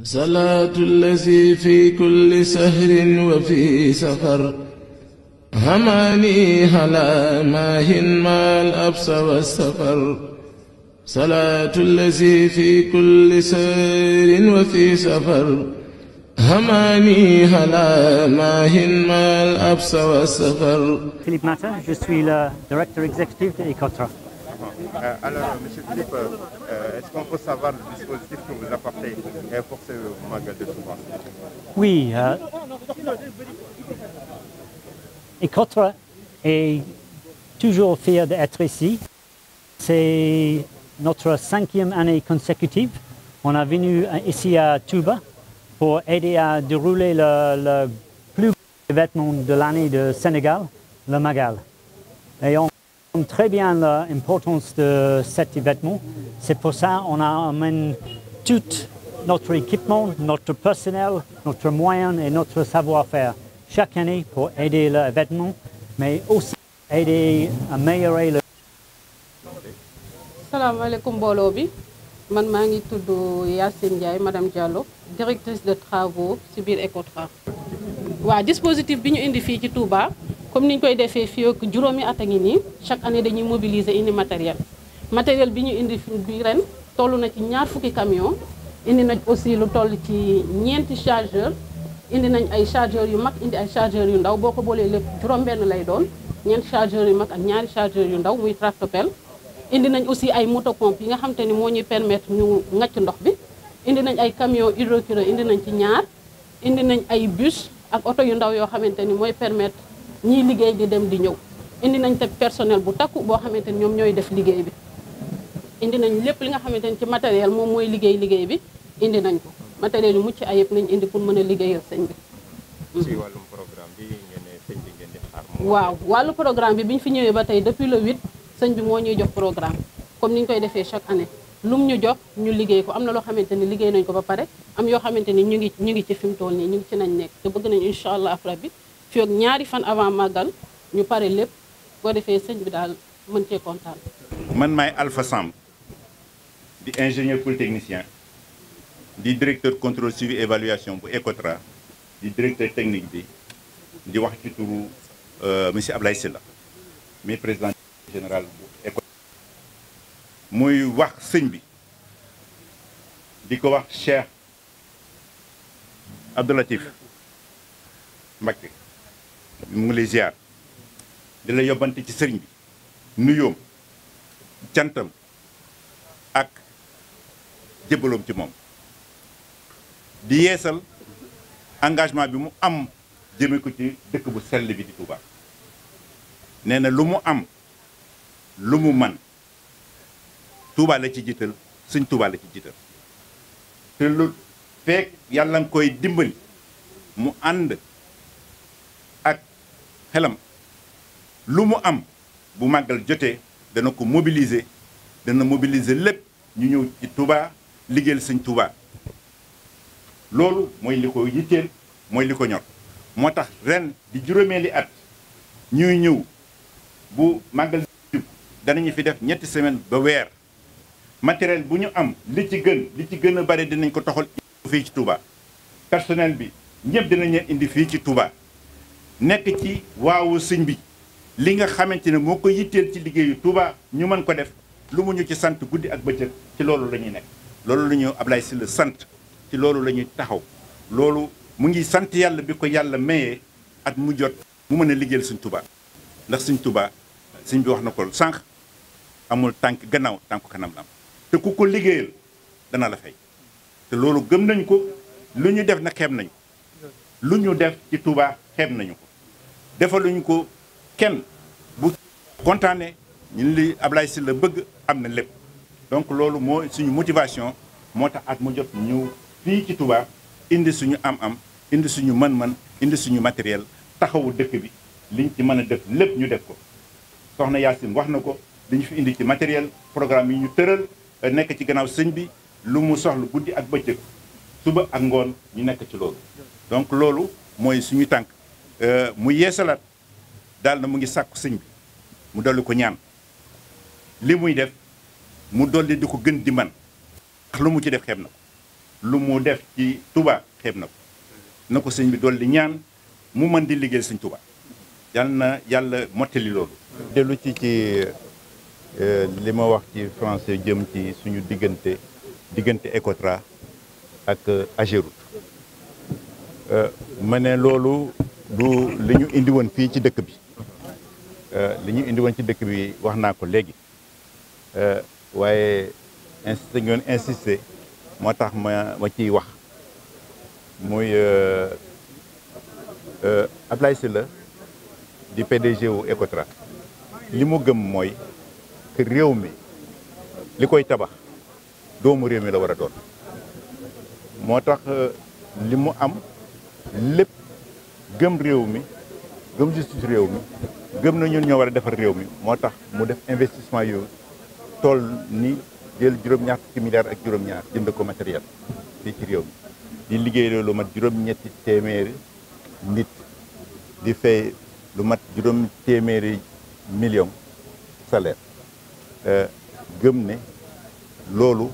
صلاة الذي في كل سهر وفي سفر هماني هلا ماهن ما الأبس والسفر صلاة الذي في كل سهر وفي سفر هماني هلا ماهن ما الأبس والسفر. Philippe Matin, je suis le directeur exécutif de Ecotra. Alors, M. Philippe, est-ce qu'on peut savoir le dispositif que vous apportez pour ce Magal de Touba? Oui, Ecotra est toujours fier d'être ici. C'est notre 5e année consécutive. On est venu ici à Touba pour aider à dérouler le plus grand événement de l'année de Sénégal, le Magal. Et on comprend très bien l'importance de cet événement. C'est pour ça qu'on amène tout notre équipement, notre personnel, notre moyen et notre savoir-faire chaque année pour aider l'événement, mais aussi aider à améliorer le... Salam alaikum mbooloo bi man maa ngi tudd Yacine Ndiaye madame Diallo directrice de travaux ci biir Ecotra. Waa dispositif bi ñu indi fii ci Touba comme niñ koy defee fii ak juróomi at a ngi nii chaque année dañuy mobiliser indi matériel bi ñu indi bi ren toll na ci 20 camions indi nañ aussi lu toll ci 4 chargeurs indi nañ ay chargeurs yu mag indi ay chargeurs yu ndaw boo ko boolee lépp juróom-benn lay doon 4 chargeurs yu mag ak 2 chargeurs yu ndaw muy tractopelle. Indi nañ aussi ay motopompe yi nga xamante ni moo ñuy permettre ñu ngacc ndox bi indi nañ ay camions hydrocureur indi nañ ci 2 indi nañ ay bus ak oto yu ndaw yoo xamante ni mooy permettre ñiy liggéey di dem di ñëw indi nañ te personnel bu takku boo xamante ni ñoom ñooy def liggéey bi indi nañ lépp li nga xamante ni ci matériel moom mooy liggéey bi indi nañ ko matériel yu mucc ayib nañ indi pour mën a liggéeyal sëñ bi. ci wàllum programme bi ngeen ne sëñ bi ngeen di xaar. waaw wàllu programme bi ñu fi ñëwee ba tey depuis le 8 sëñ bi moo ñuy jox programme comme ni ñu koy defee chaque année lum ñu jox ñu liggéey ko am na loo xamante ni liggéey nañ ko ba pare am yoo xamante ni ñu ngi ci fi mu toll nii ñu ngi ci nañ nekk te bëgg nañ incha allah rabbi fii ak 2 fan avant màggal ñu pare lépp boo defee sëñ bi daal mën cee kontaan. man maay Alpha Samb di ingénieur polytechnicien di directeur contrôle suivi évaluation bu Ecotra di directeur technique bi di wax ci turu monsieur Ablaye Sylla mi président général bu Ecotra muy wax sëñ bi di ko wax Cheikh Abdou Latif Mbacké mu ngi lay ziar di la yóbbante ci sëriñ bi nuyoom cantam ak jébbaloom ci moom di yeesal engagement bi mu am jëme ko ci dëkk bu sell bi di Touba nee na lu mu am lu mu man Touba la ci jiital sëñ Touba la ci jiital te lu fekk yàlla nga koy dimbali mu ànd ak xelam lu mu am bu màggal jotee dana ko mobiliser lépp ñu ñëw ci Touba liggéeyal sëñ Touba loolu mooy li ko yitteel mooy li ko ñor moo tax ren di juróomeeli at ñuy ñëw bu màggal danañu fi def 2 semaines ba weer matériel bu ñu am li ci gën a bari dinañ ko toxal fii ci Touba personnel bi ñëpp dinañ leen indi fii ci Touba nekk ci waawu sëñ bi li nga xamante ne moo ko yitteel ci liggéeyu Touba ñu mën ko def lu mu ñu ci sant guddi ak bëccëg ci loolu la ñuy nekk loolu la ñu Ablaye Sylla sant ci loolu la ñuy taxaw loolu mu ngi sant yàlla bi ko yàlla mayee at mu jot mu mën a liggéeyal sëñ Touba ndax sëñ Touba sëñ bi wax na ko sànq amul tànk gannaaw tànku kanam la am te ku ko liggéeyal dana la fay te loolu gëm nañ ko lu ñu def nag xeeb nañu lu ñu def ci Touba xeeb nañu ko defaluñu ko kenn bu kontaanee ñun li Ablaye Sylla bëgg am na lépp donc loolu moo suñu motivation moo tax at mu jot ñëw fii ci Touba indi suñu am-am indi suñu mën-mën indi suñu matériel taxawu dëkk bi liñ ci mën a def lépp ñu def ko soxna Yacine wax na ko dañu fi indi ci matériel programme yi ñu tëral nekk ci gannaaw sëñ bi lu mu soxla guddi ak bëccëg suba ak ngoon ñu nekk ci loolu donc loolu mooy suñu tànk mu yeesalaat daal na mu ngi sàkku sëñ bi mu dolli ko ñaan li muy def mu dolli di ko gën di man ndax lu mu ci def xeeb na ko lu mu def ci Touba xeeb na ko na ko sëñ bi dolli ñaan mu mën di liggéey sëñ Touba yal na yàlla mottali loolu. dellu ci li ma wax ci français jëm ci suñu diggante Ecotra ak Ageroute ma ne loolu du li ñu indi woon fii ci dëkk bi li ñu indi woon ci dëkk bi wax naa ko léegi waaye insisté ngeen insisté moo tax ma ciy wax muy Ablaye Sylla di PDG wu Ecotra li mu gëm mooy que réew mi li koy tabax doomu réew mi la war a doon moo tax li mu am lépp gëm réew mi gëm justice réew mi gëm na ñun ñoo war a defar réew mi moo tax mu def investissement yooyu tool ni jël juróom-ñaar fukki milliards ak juróom-ñaar jënd ko matériel fii ci réew mi di liggéey loolu mat juróom-ñetti téeméeri nit di fay lu mat juróom téeméeri million salaire gëm ne loolu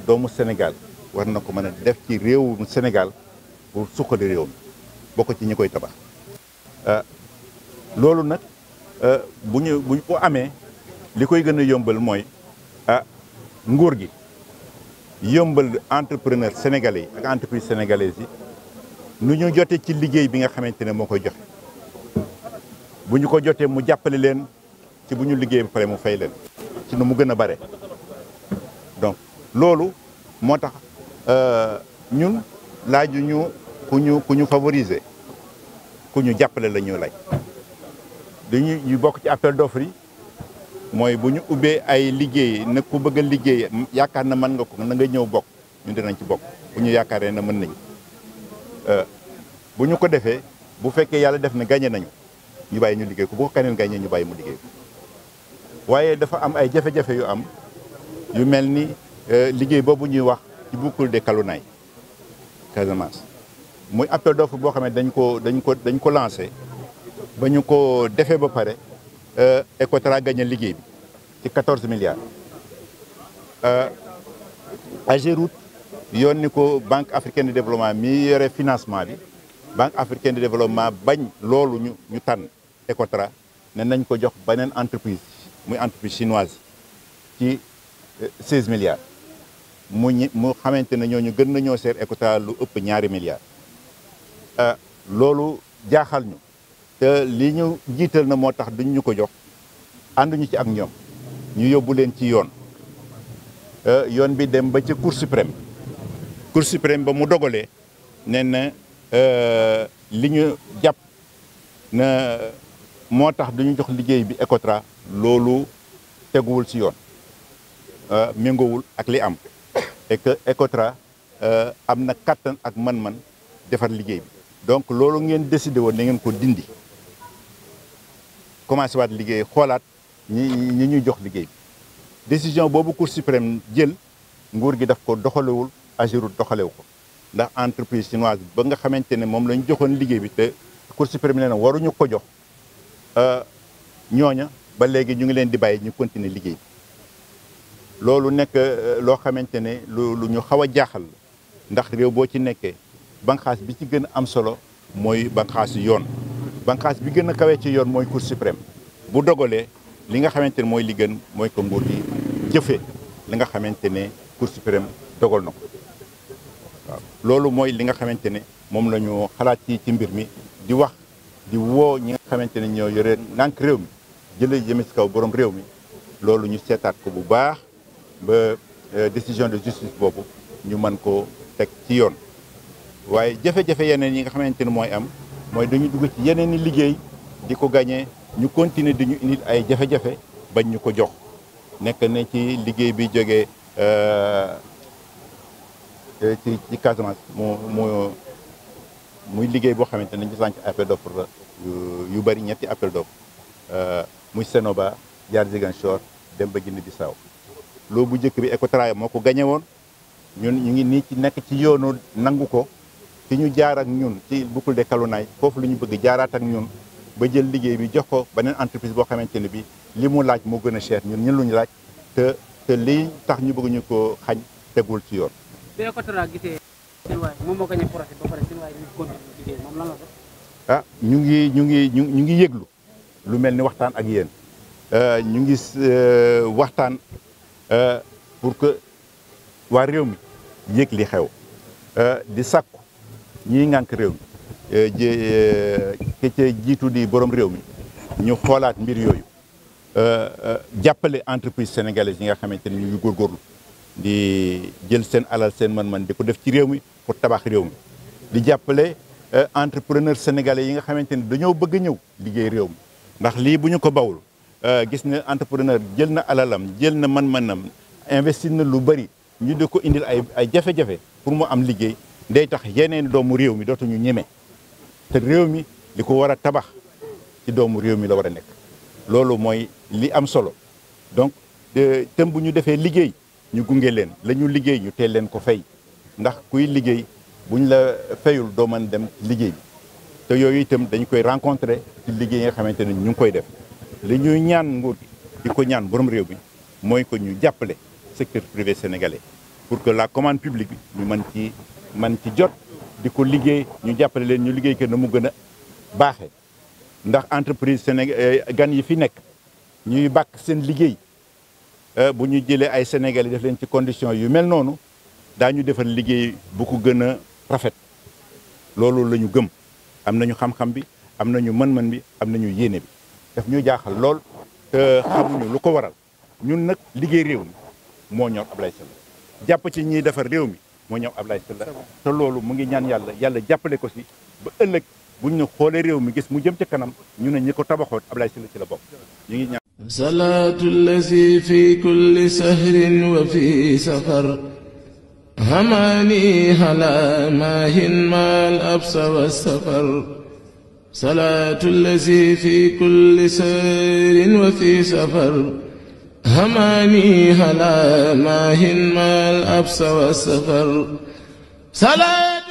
doomu Sénégal war na ko mën a def ci réewu Sénégal pour suqali réew mi bokk ci ñi koy tabax loolu nag bu ko amee li koy gën a yombal mooy nguur gi yombal entrepreneur sénégalais yi ak entreprise sénégalaise yi nu ñu jotee ci liggéey bi nga xamante ne moo koy joxe bu ñu ko jotee mu jàppale leen ci bu ñu liggéey ba pare mu fay leen ci nu mu gën a bare donc loolu moo tax ñun laaju ñu ku ñu favoriser ku ñu jàppale la ñu lay ñu bokk ci appel d'offre yi mooy bu ñu ubbee ay liggéey nag ku bëgg a liggéey yaakaar na mën nga ko na nga ñëw bokk ñun dinañ ci bokk bu ñu yaakaaree na mën nañu bu ñu ko defee bu fekkee yàlla def na gagné nañu ñu bàyyi ñu liggéey ko bu ko keneen gagné ñu bàyyi mu liggéey ko waaye dafa am ay jafe-jafe yu am yu mel ni liggéey boobu ñuy wax ci boucle de Kalounay Casamance muy appel d'offre boo xam ne dañ ko lancé ba ñu ko defee ba pare Ecotra gagné liggéey bi ci 14 milliards Ageroute yónni ko Banque africaine de développement mi yore financement bi Banque africaine de développement bañ loolu ñu tànn Ecotra ne nañ ko jox beneen entreprise muy entreprise chinoise ci 16 milliards mu xamante ne ñooñu gën nañoo seer Ecotra lu ëpp 2 milliards loolu jaaxal ñu te li ñu jiital na moo tax duñ ñu ko jox ànduñu ci ak ñoom ñu yóbbu leen ci yoon bi dem ba ci Cour suprême ba mu dogalee nee na li ñu jàpp na moo tax duñu jox liggéey bi Ecotra loolu teguwul ci yoon méngoowul ak li am et que Ecotra am na kattan ak man-man defar liggéey bi donc loolu ngeen décidé woon na ngeen ko dindi commencé waat liggéey xoolaat ñi ñuy jox liggéey bi décision boobu Cour suprême jël nguur gi daf ko doxalewul Ageroute doxalewu ko ndax entreprise chinoise ba nga xamante ne moom la ñu joxoon liggéey bi te Cour suprême nee na waruñu ko jox ñooña ba léegi ñu ngi leen di bàyyi ñu continuer liggéey bi loolu nekk loo xamante ne lu ñu xaw a jaaxal ndax réew boo ci nekkee banqaas bi ci gën a am solo mooy banqaasu yoon banqaas bi gën a kawee ci yoon mooy Cour suprême bu dogalee li nga xamante ne mooy li gën mooy ko nguur gi jëfee li nga xamante ne Cour suprême dogal na ko waaw loolu mooy li nga xamante ne moom la ñu xalaat ci mbir mi di wax di woo ñi nga xamante ne ñoo yore ngànk réew mi jëlee jëme ci kaw borom réew mi loolu ñu seetaat ko bu baax ba décision de justice boobu ñu mën ko teg ci yoon waaye jafe-jafe yeneen yi nga xamante ne mooy am mooy dañu dugg ci yeneen i liggéey di ko gagné ñu continuer di ñu indil ay jafe-jafe bañ ñu ko jox nekk na ci liggéey bi jógee ci Casamance muy liggéey boo xamante ne ñu sànq appel d'offre la yu bëri ñetti appel d'offre muy Sénoba jaar Ziguinchor dem ba Guinée Bissau loolu bu njëkk bi Ecotra moo ko gagné woon ñun ñu ngi nii ci nekk ci yoonu nangu ko fi ñu jaar ak ñun ci boucle de Kalounay foofu la ñu bëgg jaaraat ak ñun ba jël liggéey bi jox ko beneen entreprise boo xamante ne bi li mu laaj moo gën a cher ñun lu ñu laaj te lii tax ñu bëgg ñu ko xañ tegul ci yoon bi Ecotra gisee seen waay moom moo gagné projet ba pare seen waay ñu continuer liggéey moom lan la def. ah ñu ngi yëglu lu mel ni waxtaan ak yéen ñu ngi waxtaan pour que waa réew mi yëg li xew di sàkku ñiy ŋànk réew mi ke ca jiitu di borom réew mi ñu xoolaat mbir yooyu jàppale entreprise sénégalaise yi nga xamante ni ñu ngi góorgóorlu di jël seen alal seen man-man di ko def ci réew mi pour tabax réew mi di jàppale entrepreneur sénégalais yi nga xamante ni dañoo bëgg a ñëw liggéey réew mi ndax lii bu ñu ko bawul gis ne entrepreneur jël na alalam jël na man-manam investir na lu bëri ñu di ko indil ay jafe-jafe pour mu am liggéey day tax yeneen doomu réew mi dootuñu ñeme te réew mi li ko war a tabax ci doomu réew mi la war a nekk loolu mooy li am solo donc tëm bu ñu defee liggéey ñu gunge leen la ñu liggéey ñu teel leen ko fay ndax kuy liggéey buñ la fayul doo mën dem liggéey bi te yooyu itam dañu koy rencontrer ci liggéey yi nga xamante ne ñu ngi koy def li ñuy ñaan nguur gi di ko ñaan borom réew bi mooy ko ñu jàppale secteur privé sénégalais pour que la commande publique bi ñu mën ci jot di ko liggéey ñu jàppale leen ñu liggéey que na mu gën a baaxee ndax entreprise gan yi fi nekk ñuy bàkk seen liggéey bu ñu jëlee ay sénégalais def leen ci condition yu mel noonu daañu defar liggéey bu ko gën a rafet loolu la ñu gëm am nañu xam-xam bi am nañu mën-mën bi am nañu yéene bi daf ñu jaaxal lool te xamuñu lu ko waral ñun nag liggéey réew mi moo ñor Ablaye Sylla jàpp ci ñiy defar réew mi moo ñor Ablaye Sylla te loolu mu ngi ñaan yàlla jàppale ko si ba ëllëg buñ ñu xoolee réew mi gis mu jëm ci kanam ñu ne ñi ko tabaxoon Ablaye Sylla ci la bokk ñu ngi ñaan salaatu allazi fi kulli sahrin wa fi safar هماني هلا ماهن ما الأبس والسفر صلاة الذي في كل سير وفي سفر هماني هلا ماهن ما الأبس والسفر صلاة